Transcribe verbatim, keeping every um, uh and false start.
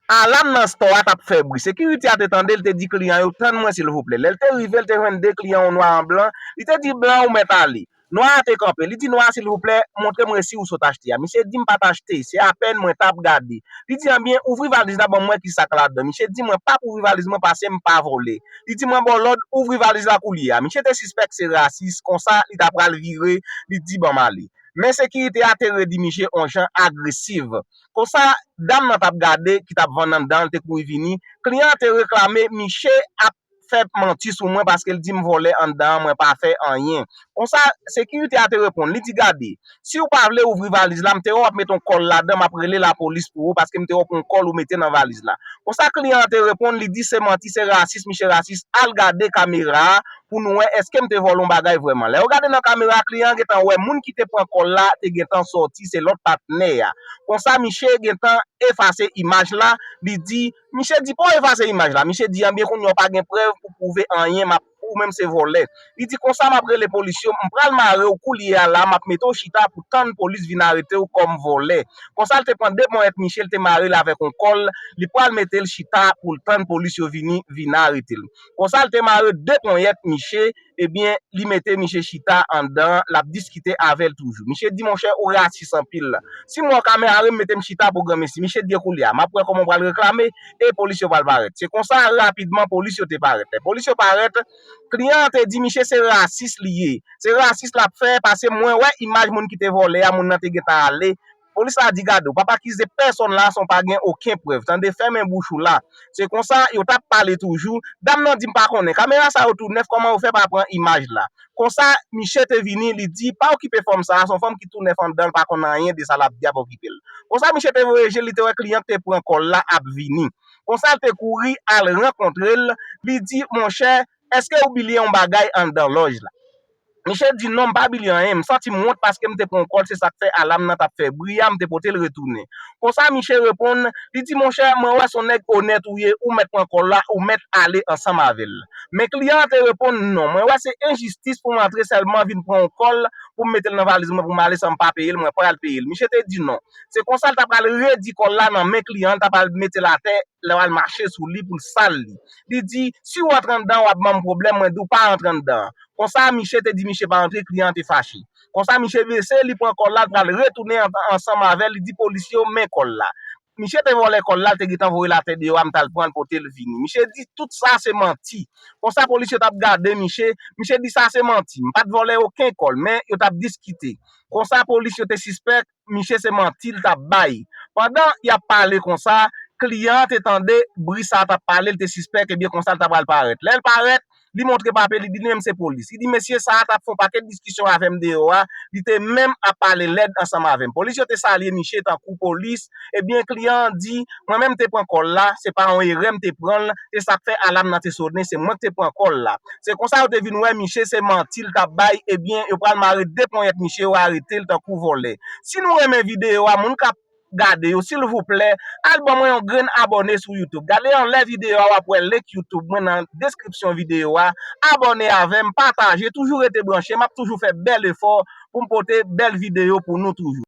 Alam nan stò a t ap fè bri. Sekirite a te tande l, te di kliyan yo, "Tann mwen silvouplè." Lè l te rive, l te jwenn de kliyan, yon nwa, yon blan. Li te di blan, "Ou mèt ale." Nwa a te kanpe. Li di nwa a, "Silvouplè, montre m resi ou sot achte a." Misye di, "M pa t achte, se apèn mwen t ap gade." Li di, "Anbyen, ouvri valiz la, ban m wè ki sa k ladan." Misye di, "Mwen p ap ouvri valiz mwen paske m pa vòlè." Li di, "Mwen ba w lòd, ouvri valiz la koulye a." Misye te sispèk se rasis, konsa li ta pral vire, li di, "Ban m ale." Men sekirite a te redi misye yon jan agresiv. Konsa, dam nan t ap gade, ki t ap vann anndan an, te kouri vini. Kliyan an te reklame, "Misye ap fè manti sou mwen paske l di m vòlè anndan an, mwen pa fè anyen." Konsa, sekirite a te reponn, li di, "Gade, si w pa vle ouvri valiz la, m te wè w ap met yon kòl ladan, m ap rele lapolis pou ou paske m te wè w pran yon kòl ou mete nan valiz la." Konsa, kliyan an te reponn, li di, "Se manti, se rasis, misye rasis, al gade kamera a pou nou wè èske m te vòlè yon bagay vrèman." Lè yo gade nan kamera, kliyan an gentan wè moun ki te pran kòl la te gentan sòti, se lòt patnè a. Konsa, misye gentan efase imaj la, li di, misye di, "Pa w efase imaj la." Misye di, "Anbyen, kounye a w pa gen prèv pou pwouve anyen, m ap, ou menm se vòlè." Li di, "Konsa, m ap rele polis yo, m pral mare w koulye a la, m ap mete w chita pou tann polis vin arete w kòm vòlè." Konsa, l te pran de ponyèt misye, l te mare l avèk yon kòl, li pral mete l chita pou l tann polis yo vini, vin arete l. Konsa, l te mare de ponyèt misye, ebyen, li mete misye chita anndan, l ap diskite avè l toujou. Misye di, "Monchè, ou rasis anpil. Si m wè w ka mare m, mete m chita pou granmesi." Misye di, "Koulye a, m ap wè kòman w pral reklame, e polis yo pral parèt." Se konsa, rapidman, polis yo te parèt. Lè polis yo parèt, kliyan an te di, "Misye se rasis li ye. Se rasis l ap fè, paske mwen wè imaj moun ki te vòlè a, moun nan te gentan ale." Polis la di, "Gade, w p ap akize pèsonn la san w pa gen okenn prèv. Tande, fèmen bouch ou la." Se konsa, yo t ap pale toujou. Dam nan di, "M pa konnen. Kamera sa yo tou nèf, kòman yo fè pa pran imaj la?" Konsa, misye te vini, li di, "Pa okipe fanm sa a, se yon fanm ki tou nèf anndan, l pa konn anyen de sa l ap di a, pa okipe l." Konsa, misye te voye je l, li te wè kliyan k te pran kòl la ap vini. Konsa, l te kouri al rankontre l, li di, "Monchè, èske ou bliye yon bagay anndan lòj la?" Misye di, "Non, m pa bliye anyen. M santi m wont paske m te pran yon kòl, se sa k fè alam nan t ap fè bri a, m te pote l retounen." Konsa, misye reponn, li di, "Monchè, mwen wè se yon nèg onèt ou ye, ou mèt pran kòl la, ou mèt ale ansanm avè l." Men kliyan an te reponn, "Non, mwen wè se enjistis pou m antre sèlman vin pran yon kòl pou m mete l nan valiz mwen pou m ale san m pa peye l, mwen pral peye l." Misye te di, "Non." Se konsa, l ta pral redi kòl la nan men kliyan an, l ta pral mete l atè, l ta pral mache sou li pou l sal li. Li di, "Si w antre anndan, w ap ban m pwoblèm, mwen di w pa antre anndan." Konsa, misye te di misye pa antre, kliyan an te fache. Konsa, misye bese, li pran kòl la, l pral retounen an-, ansanm avè l, li di polis yo, "Men kòl la." Misye te vòlè kòl la, l te gentan voye l atè deyò a, m t al pran l pote l vini. Misye di tout sa se manti. Konsa, polis yo t ap gade misye, misye di sa se manti. "M pa t vòlè okenn kòl, men yo t ap diskite." Konsa, polis yo te sispèk misye se manti l t ap bay. Pandan y ap pale konsa, kliyan an te tande bri sa a t ap pale, l te sispèk, ebyen konsa l ta pral parèt. Lè l parèt, li montre papye, li di li menm se polis. Li di, "Mesye sa a t ap fè yon pakèt diskisyon avè m deyò a, li te menm ap pale lèd ansanm avè m." Polis yo te salye misye tankou polis, ebyen kliyan an di, "Mwen menm te pran kòl la, se pa yon erè m te pran l, se sa k fè alam nan te sonnen, se mwen k te pran kòl la." Se konsa yo te vin wè misye se manti l t ap bay, ebyen yo pral mare de ponyèt misye, yo arete l tankou vòlè. Si nou renmen videyo a, moun k ap gade yo, silvouplè, al ban mwen yon grenn abòne sou YouTube. Gade anlè videyo a, w ap wè link YouTube mwen nan deskripsyon videyo a. Abòne avè m, pataje, toujou rete branche, m ap toujou fè bèl efò pou m pote bèl videyo pou nou toujou.